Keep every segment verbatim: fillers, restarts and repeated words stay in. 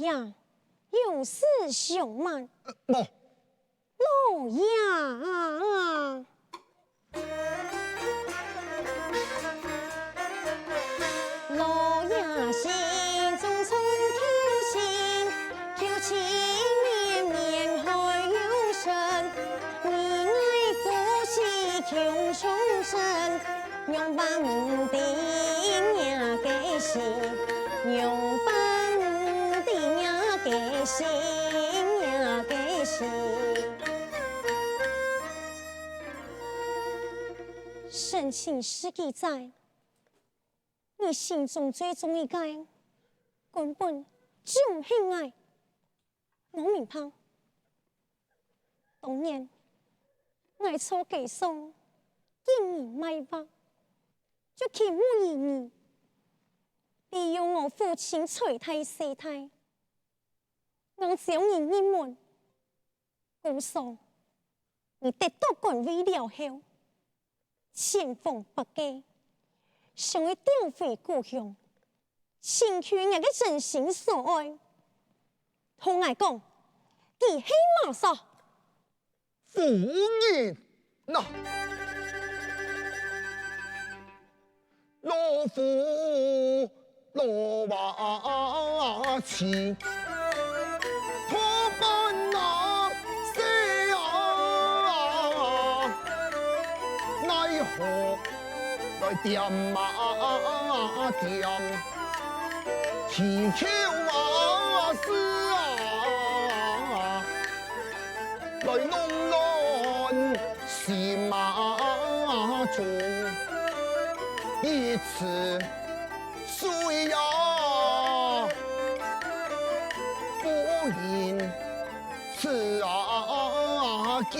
呀，有事相瞒。呃，無。老爷啊！ 老爷心中充满情，旧情绵绵还有神。你爱夫妻共终身，仰般不得若个心，仰般不得若个心，若个心。圣经书记载， 你心中最中意个，根本就毋係𠊎。無明白。當年，𠊎在街上見人賣畫，就傾慕於你，利用我父親財大勢大，硬將你入門。故所，你得到官位了後， 千方百計，想愛調回故鄉，尋求若个真心所愛。同𠊎講，佢係麼儕？夫人，吶，老夫 老爸親，托辦那事啊，奈何來點啊點，祈求啊事啊，來弄亂心啊中，一次 水啊，不因此啊，记，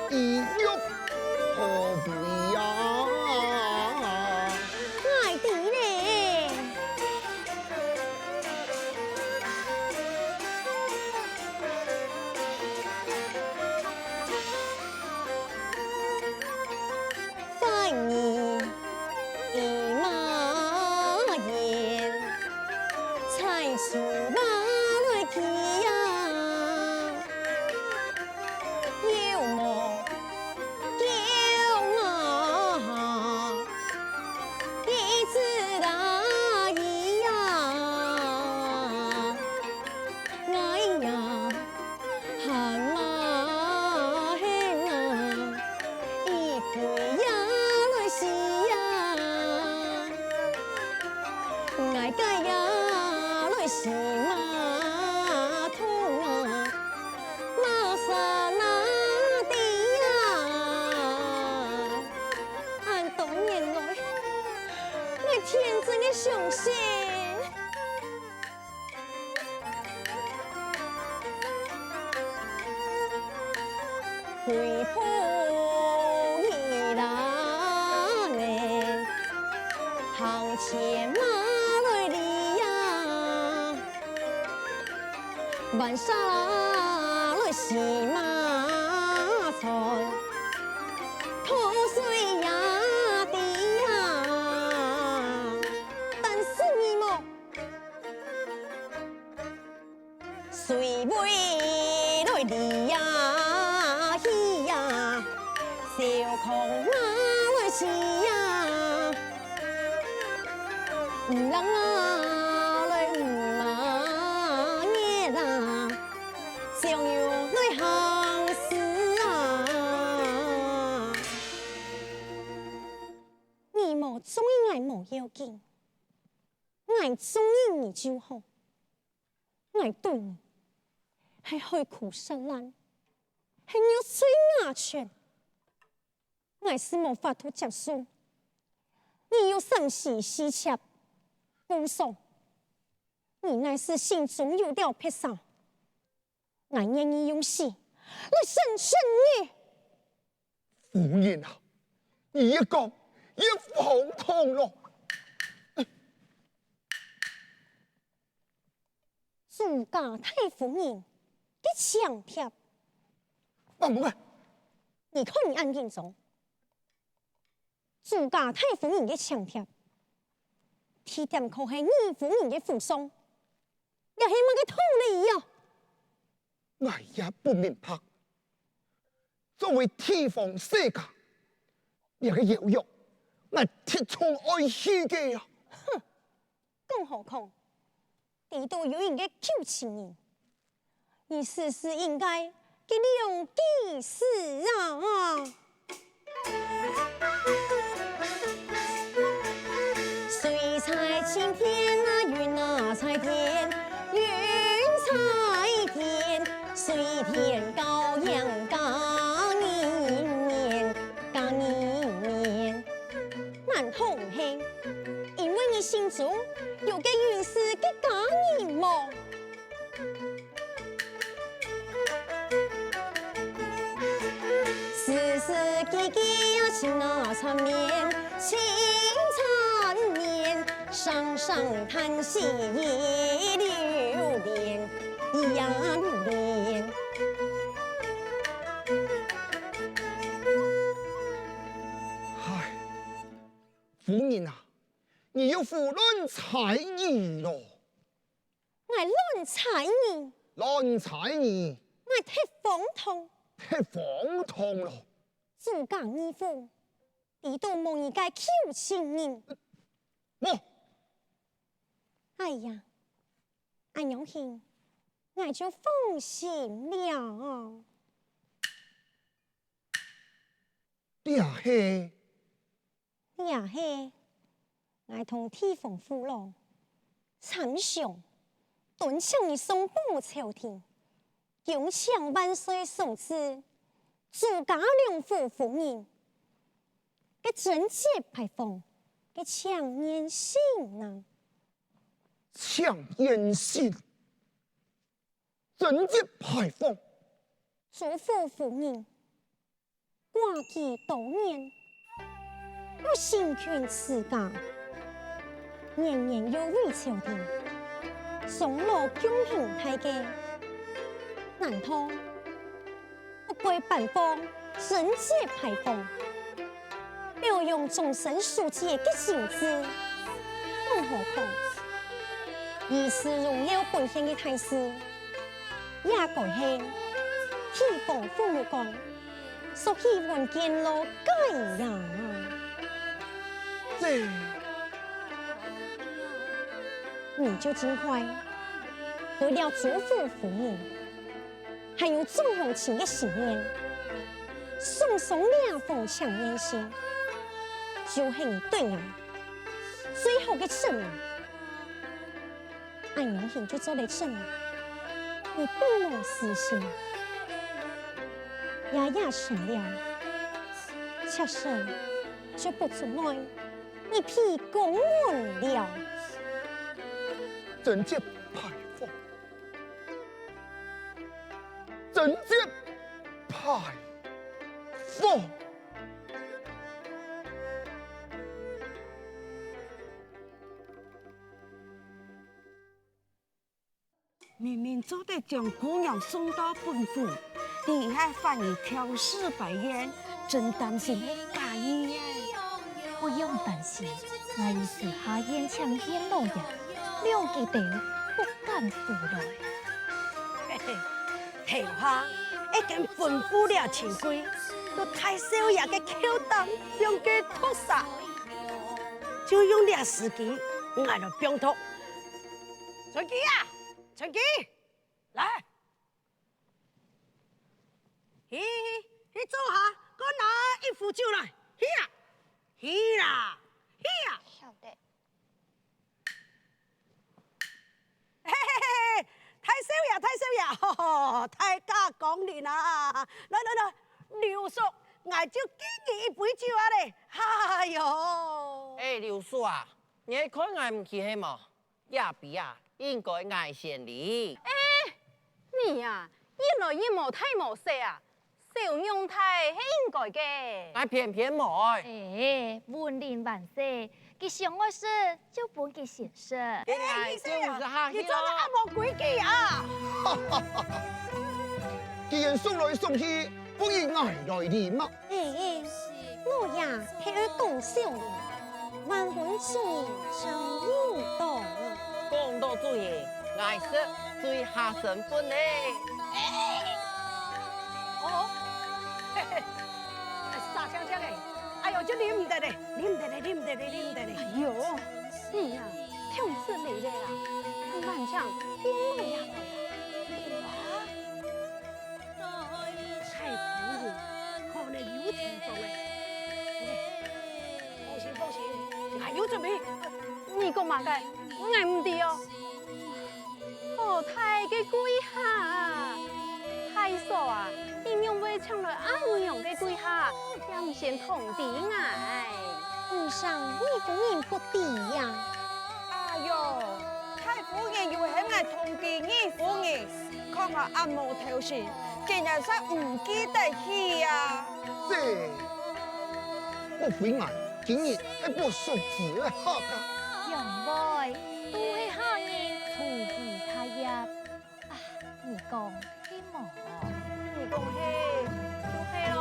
意欲何为啊？爱弟嘞。 反而以马言，才出马来去呀，有毛叫啊，一直打伊呀，哎呀！ 喊啊喊啊，一个呀来死呀，挨个呀来死嘛痛啊，嘛杀那地呀。恁多年來，𠊎天真个相信。 為父一人呢，行前馬來哩呀，還殺來死馬村，土水呀地呀，但是你無。 誰為來哩呀去呀，小康馬來死呀，毋冷啊來毋啊熱啊，相約來行事啊。你無中意𠊎無要緊，𠊎中意你就好。 𠊎對你係海枯石爛，係肉碎瓦全。𠊎係無法度接受你有三妻四妾，故所，你乃係心中有了別儕。𠊎願意用死來成全你。夫人啊，你越講越荒唐咯。 朱家大夫人个請帖。伯母啊！你看你恁緊張。朱家大夫人个請帖，地點可係二夫人个府上。這係麼个道理呀？𠊎也不明白。作為地方世家，這个邀約，𠊎鐵中愛去个啊！講何況，裡肚有人个舊情人，你時時應該去諒解事啊！水在青天啊，雲啊在天，雲在天，水天高陽加二年，加二年。難道毋係因為你心中有个人是个佳人無？ 時時記記啊，情啊纏綿，情纏綿，聲聲嘆息已流連，已流連。唉，夫人啊，你又胡亂猜疑咯！ 𠊎亂猜疑，亂猜疑，𠊎忒荒唐，忒荒唐咯！朱家二府，裡肚無你个舊情人。無！哎呀，恁樣形，𠊎就放心了。這係 這係𠊎同地方父老參詳，敦請你上報朝廷，恭請萬歲所賜，朱家兩府夫人个貞節牌坊个請願信啊！請願信，貞節牌坊，朱府夫人 寡居多年，又辛勤持家，年年有為朝廷，雙老供品大計，難道不該頒發貞節牌坊，表揚終身書記个真志？更何況，以示榮耀本縣个大事，也該係地方父母官 所喜歡見到个呀。這，你就盡快為了朱府夫人，還有眾鄉親个心願，送上這封請願信，就係你對𠊎最好个證明。 恁樣形就做得證明你並無私心。爺爺成了，妾身就不阻礙你披公文了。貞節牌坊，貞節牌坊。 明明做得將姑娘送到本府，你還反而挑事排宴，真擔心係假意耶。不用擔心，𠊎已私下宴請縣老爺，兩儕都不敢胡來。嘿嘿，頭下已經吩咐了陳貴，到大少爺个口擔放个毒蛇，就用這時機，𠊎來放毒。 春枝啊，春枝，來！去去去，去灶下，過拿一壺酒來，去啊，去啦，去啊！曉得。嘿嘿嘿，大少爺，大少爺，吼吼，大駕光臨啊！來來來，劉叔，𠊎就敬你一杯酒啊咧！哎喲！哎，劉叔啊，你係看𠊎毋起係無？ 這杯啊，應該𠊎先哩。欸，你啊，越來越無大無細啊，小仰大係應該个。𠊎偏偏無愛。欸，文林還細，佢想愛食就分佢先食。該𠊎就毋使客氣囉。你做得恁無規矩啊！既然送來送去，不如𠊎來哩嘛。 欸，老爺，係愛講笑呢，還分主人正用到呢。講到主人， ，𠊎食水下生粉呢。哦，嘿嘿，沙青青个，哎喲，這啉毋得咧，啉毋得咧，啉毋得咧，啉毋得咧。哎喲，你呀，忒失禮咧啦，你還請公公爺來啊？哇！ 太夫人可能有聽講咧。放心，放心，𠊎有準備。你講麼个？𠊎毋知哦。好大个貴客啊！大嫂啊，你仰會請來恁樣个貴客，也毋先通知𠊎？毋成二夫人不知呀。哎喲，大夫人又喊𠊎通知二夫人， 看𠊎恁無頭緒，竟然煞毋記得去啊！這，莫非𠊎今日係分叔子个客啊？仰會，都係客人粗枝大葉。啊，你講係無？你講係，就係咯。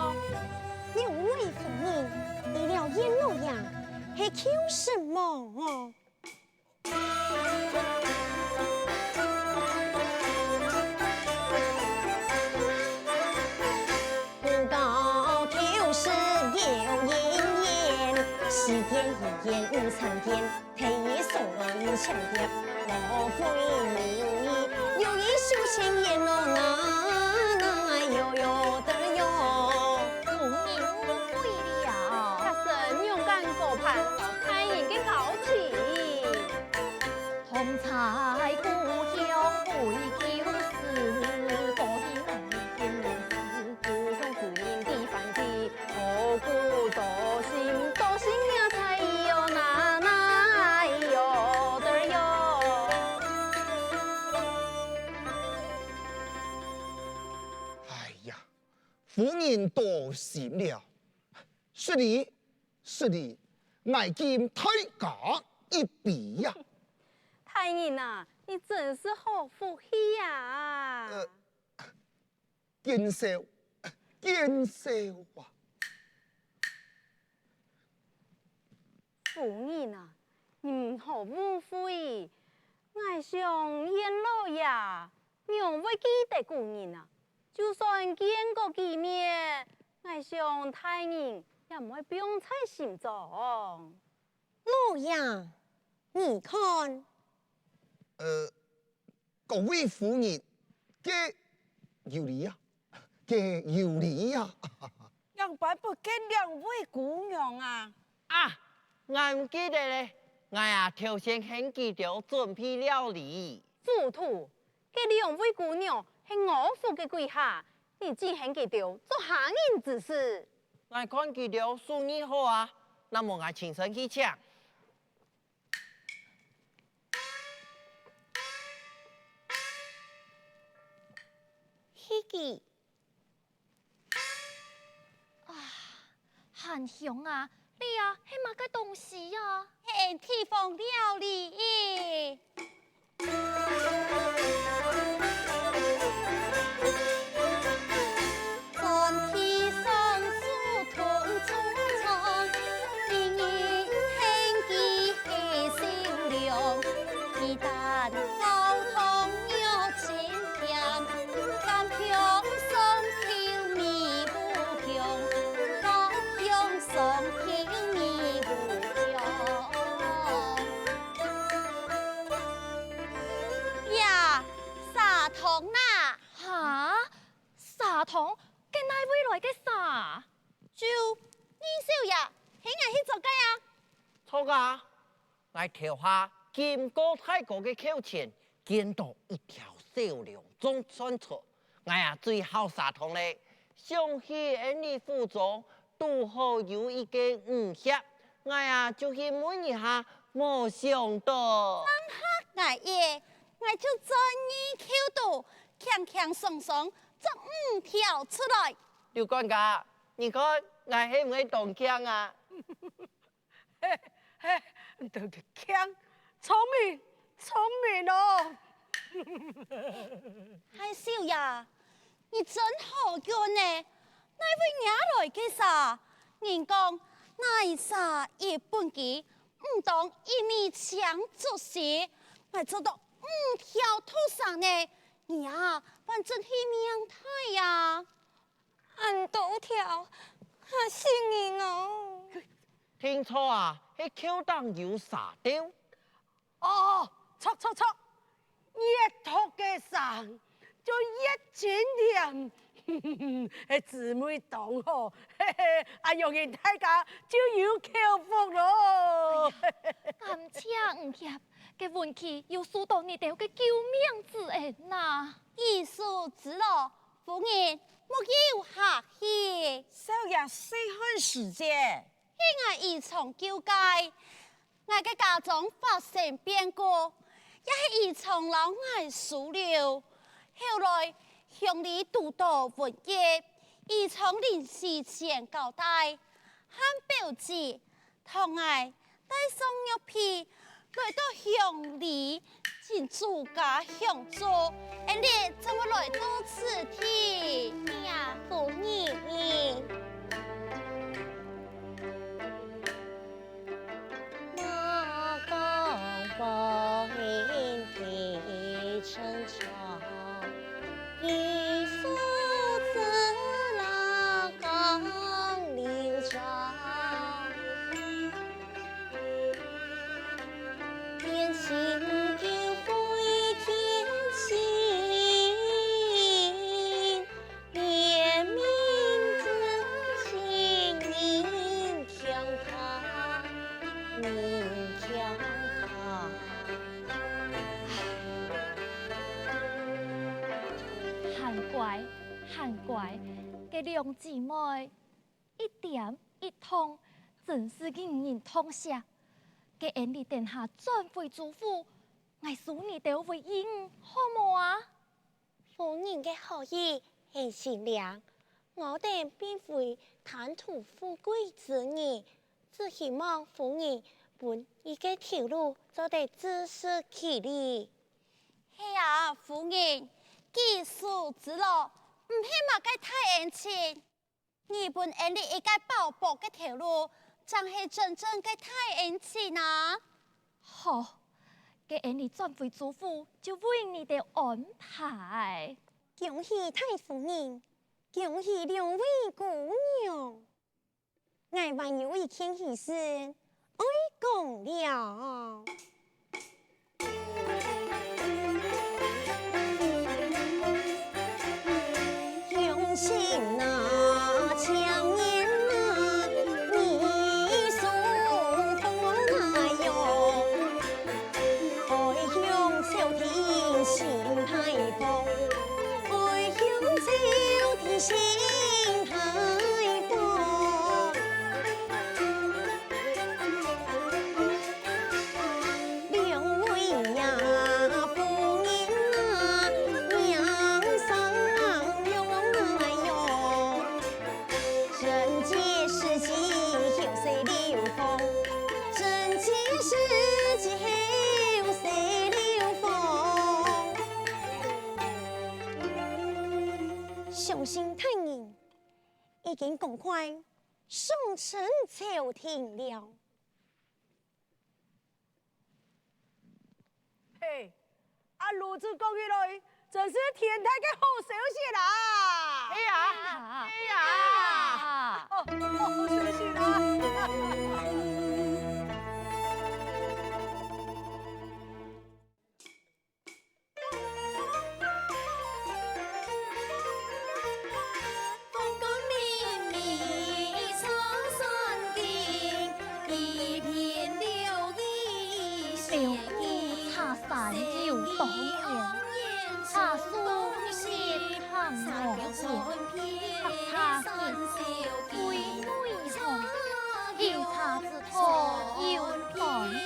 兩位夫人，為了鄢老爺，係求什麼？ 不過就是有一言，四言、一言、三言，提議送來千言，莫非無意，有意修仙言咯，那那有有的有。夫人誤會了。大神勇敢高攀，大人个交情。 同在故鄉為求是，故鄉為求是，故鄉之人的歡喜，何故多心多心呀，才有那那有的有。哎呀，夫人多心了。 失禮，失禮，𠊎敬大家一杯呀！大人啊，你真是好福氣呀！呃，見笑，見笑啊！夫人啊，你毋好誤會，𠊎想鄢老爺 仰會記得古人啊？就算見過幾面，𠊎想大人也毋會放在心上。老爺，你看。呃，各位夫人，該有理啊，該有理啊。仰般不見兩位姑娘啊？啊，𠊎毋記得咧，𠊎啊頭先喊佢兜準備料理。 糊塗，該兩位姑娘係我府个貴客，你只喊佢兜做下人之事。𠊎看佢兜手藝好啊，那麼𠊎親身去請。去佢。 啊，還香啊！這啊係麼个東西啊？係地方料理。呀，砂糖啦！哈？ 砂糖？該哪位來个砂？就二少爺，喊𠊎去做个啊！著啊！𠊎頭下經過大哥个口前，見著一條小龍種酸菜，𠊎啊最好砂糖咧。想起𠊎俚府中堵好有一間魚協，𠊎啊就去問一下，無想著。正合𠊎意，𠊎就轉入去肚，輕輕鬆鬆 捉魚條出來。劉管家，你看𠊎係毋係當慶啊？嘿，嘿，當慶，聰明，聰明哦！大少爺，你真好運呢！哪位惹來个沙？人講，哪儕一分佢，毋當一味搶竹絲，𠊎做到五條毒蛇呢，你啊，反正係命大啊！恁多條，嚇死人哦！聽著啊，係口頂有蛇竇。 哦，著著著，越毒个蛇就越清甜，係滋味當好，嘿嘿，恁樣人大家就有口福咯。感謝吳協，該運氣又受到你兜个救命之恩哪！醫術之樂，夫人，莫有客氣。少爺細漢時節， 係𠊎姨丈救个。𠊎个家中發生變故，也係姨丈摎𠊎收留。後來鄉里堵著瘟疫，姨丈臨死前交代，喊表姊同𠊎帶上玉佩， 來到鄉里，尋自家鄉族，恩俚正會來到此地。呀，夫人。還乖，還乖，該兩姊妹一點一動，真係引人痛惜。該恩俚等下轉回朱府，𠊎收你兜為義女，好無啊？夫人个好意，很善良，我等並非貪圖富貴之人， 只希望夫人分一個頭路，做得自食其力。係啊，夫人，舉手之勞，毋係麼个大恩情。你分恩俚一個飽飽个頭路，正係真正个大恩情啊！好，該恩俚轉回朱府，就為你兜安排。恭喜大夫人，恭喜兩位姑娘！ 𠊎還有一件喜事，愛講了。相信大人已經趕快上呈朝廷了。 嘿，啊，如此講起來，真係天大个好消息啦！係啊，係啊，哦，好消息啦！劉備茶山遊當年，茶樹一葉寒黃葉，白茶幾度，桂梅紅，飲茶之 好有端倪。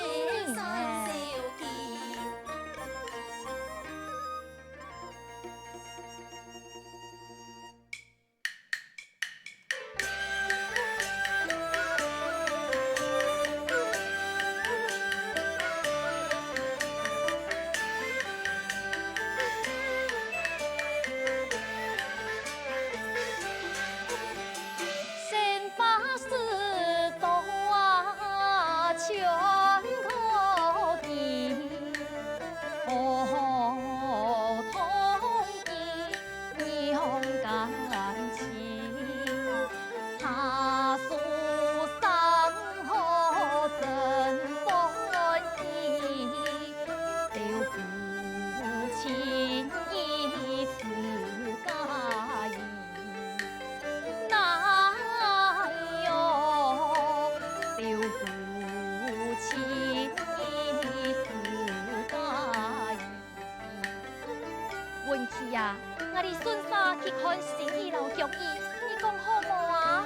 天氣啊，𠊎俚順續去看星期摎腳醫，你講好無啊？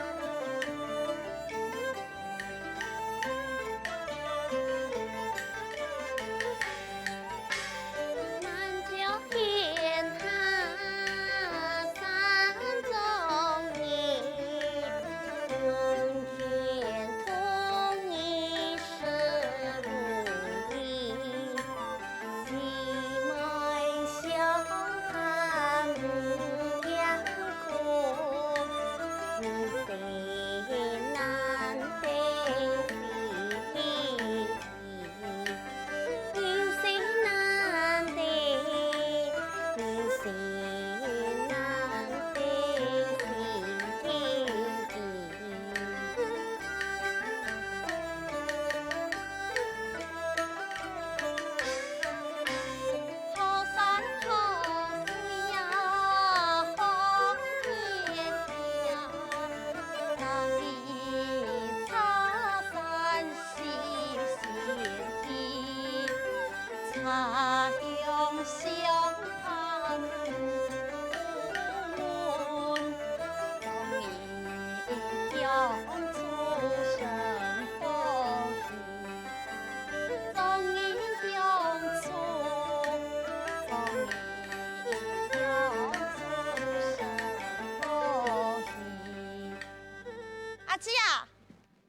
阿姊啊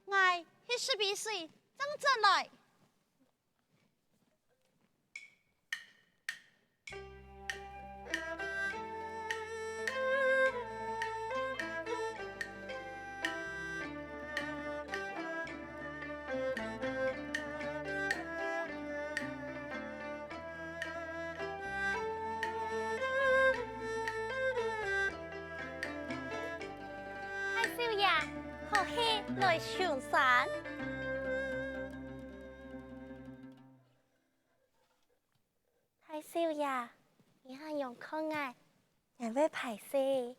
，𠊎去食杯水，正轉來。 大少爺，可係來巡山？大少爺，你恁樣看𠊎，𠊎會歹勢。